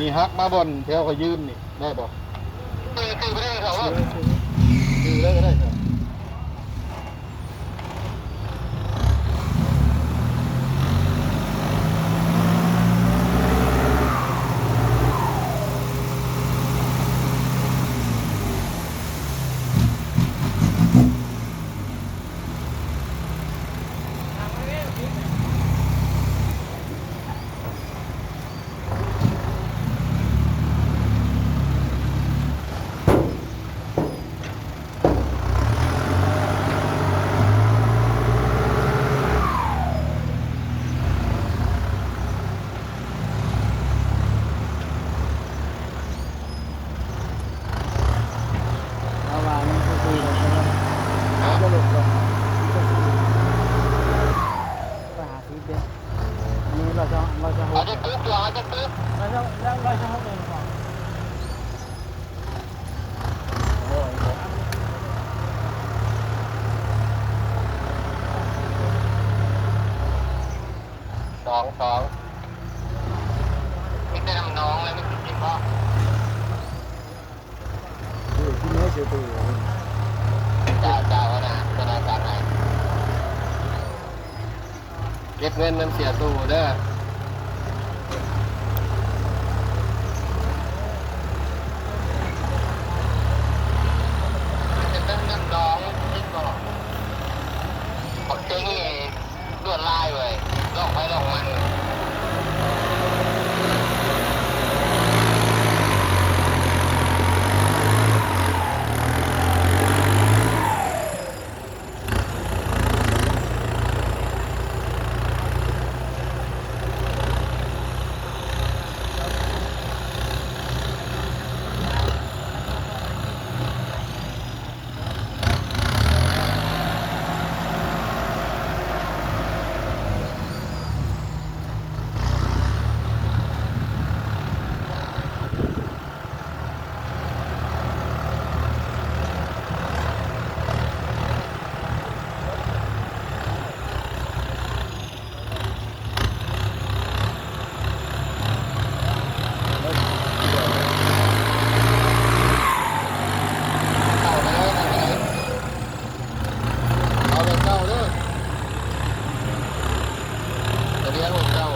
ນີ້ຫັກມາບ່ອນແຖວຂ້ອຍຢືນນີ້ ໄດ້ບໍ່? ຈື່ ຈື່ບໍ່ໄດ້ເຂົາ ຈື່ໄດ້ກໍໄດ້. ລາວວ່າຍັງຊື່ໆ ແຕ່ວ່າມັນຈະຫຼຸດລົງ ມັນຈະ ຮ້ອຍຫ້າສິບເດ້ ອັນນີ້ຮ້ອຍຊາວ ຮ້ອຍຊາວຫົກ ຮ້ອຍຊາວ ຮ້ອຍຊາວຫົກເອງ. ສອງ ສອງ ມີແຕ່ນ້ຳໜອງແລ້ວ ມີກິນບໍ່? ເອີ ກິນແລ້ວເສຍໂຕ. ເຈົ້າ ເຈົ້າ ຫົວໜ້າ ເຈົ້ານາຍສັ່ງໃຫ້ ເກັບເງິນນຳເສຍຕູ້ເດີ. ເປັນເລື່ອງນ້ຳໜອງ ເຫັນບໍ່? ບັກເຕັງນີ້ ລວດລາຍເວີຍ ລອກໃຜລອກມັນ. ເອົາແບບເກົ່າເດີ ທະບຽນລົດເກົ່າ.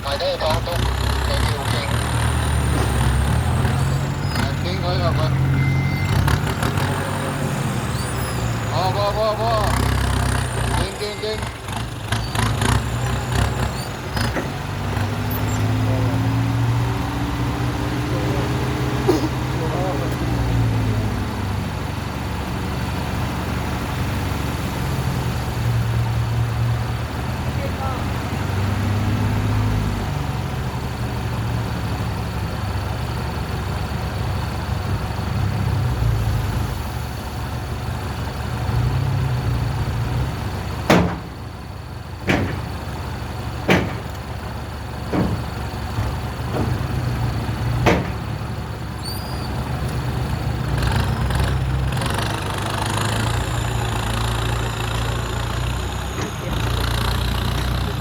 ໄປເດີ ຂອງຕົກ ໃນວິວເກັ່ງ ເກັ່ງ ຖອຍອອກກ່ອນ ພໍ ພໍ ພໍ ພໍ ເກັ່ງ ເກັ່ງ ເກັ່ງ.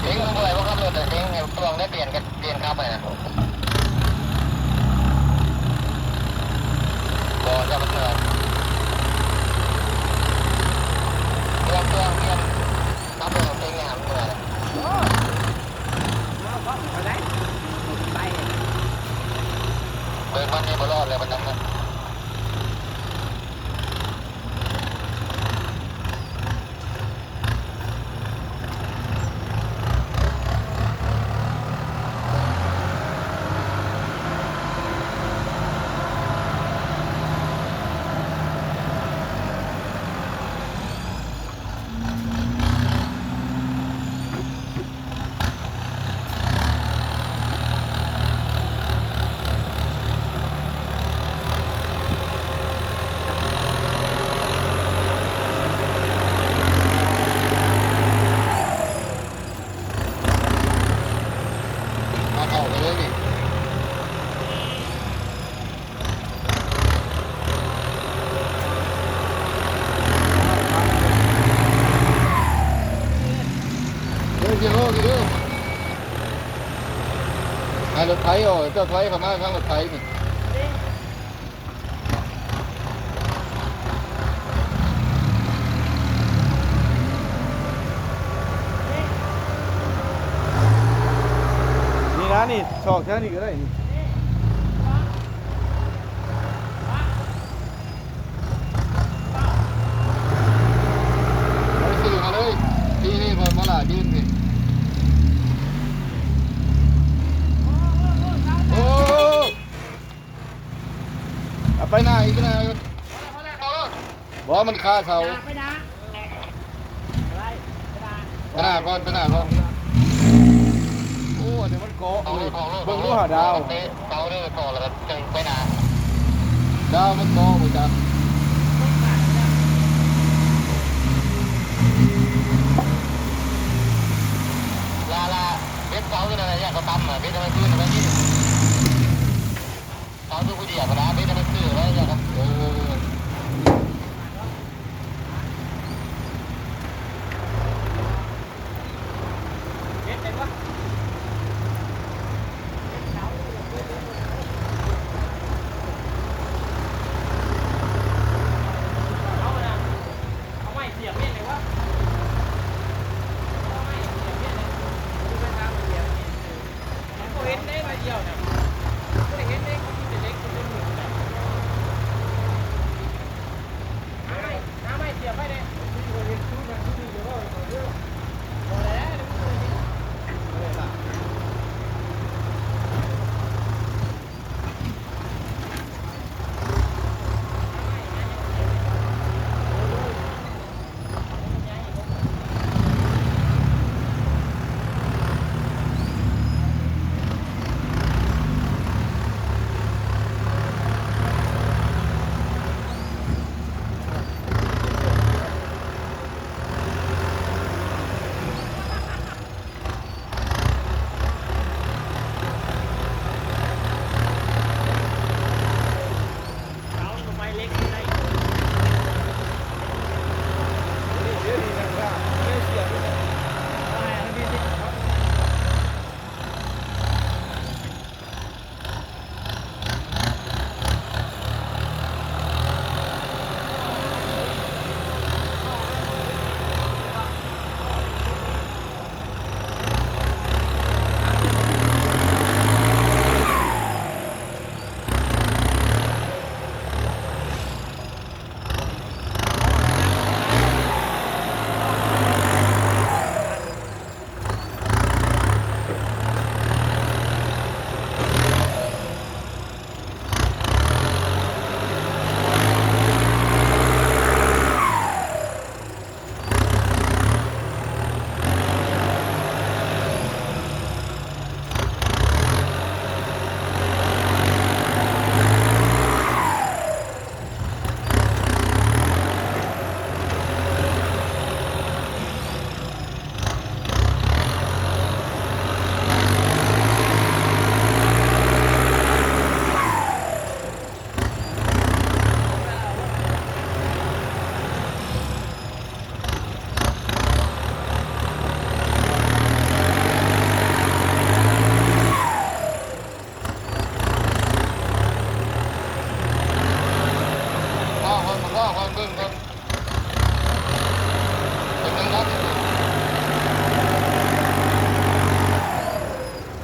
ເກັ່ງ ບໍ່ໄດ້ບໍ່ຂັບລົດ ເກັ່ງ ໃຫ້ພວກໄດ້ປ່ຽນກັນ ປ່ຽນຂັບໃຫ້ນະ ບໍ່ຈະມາເທື່ອ ເຄື່ອງ ເຄື່ອງປ່ຽນ ຂັບລົດເກັ່ງຫຍັງເມື່ອຍ ໂອ້ ເອົາເວົ້າເຂົາໄດ້ ໄປ ເບິ່ງມັນນີ້ບໍ່ລອດແລ້ວ ມັນນຳ ເ ໄຖອອກ ເຈົ້າຖອຍເຂົ້າມາທາງລົດໄຖນີ້ ນີ້ນະ ນີ້ ຊອກແຖວນີ້ກໍໄດ້ນີ້. ເອົາຊື້ມາເລີຍ ທີ່ນີ້ ບ່ອນມາລາດຢືນນີ້ ໂອ້ ເອົາໄປໜ້າອີກໜ້າ ບໍ່ ມັນຄາເສົາ ໄປໜ້າ ໄປໜ້າ ໄປໜ້າກ່ອນ ໄປໜ້າກ່ອນ. ໂອ້ ອັນນີ້ມັນເກາະເວີຍ ເບິ່ງດູຫາດາວ ເສົາເດີ ເກາະແລ້ວກໍຈັ່ງໄປໜ້າ ດາວມັນເກາະບໍ່ຈັກ ລາ ລາ ເບັດເສົາຢູ່ນັ້ນແຫຼະ ຢ່າເຂົາຕຳ ເບັດໃຫ້ມັນຄືນ ໃຫ້ມັນກິນ ເສົາຢູ່ຜູ້ດຽວ ລາ ເບັດໃຫ້ມັນຄືນ ແລ້ວຢ່າເຂົາ ເອີ.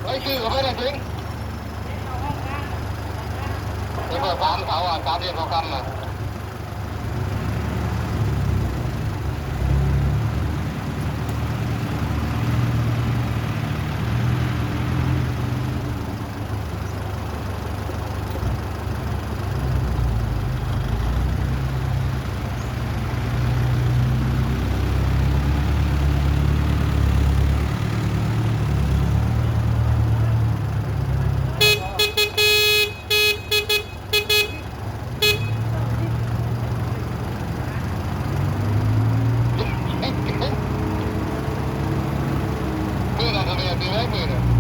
ໄປຊື້ເຂົ້າໄປໜ້ອຍໜຶ່ງ ໄປເປີດສາມເສົາ ສາມຫຼ່ຽມທອງຄຳນະ. ມື້ນັ້ນກໍແມ່ນຢູ່ໄດ໋ມື້ນັ້ນ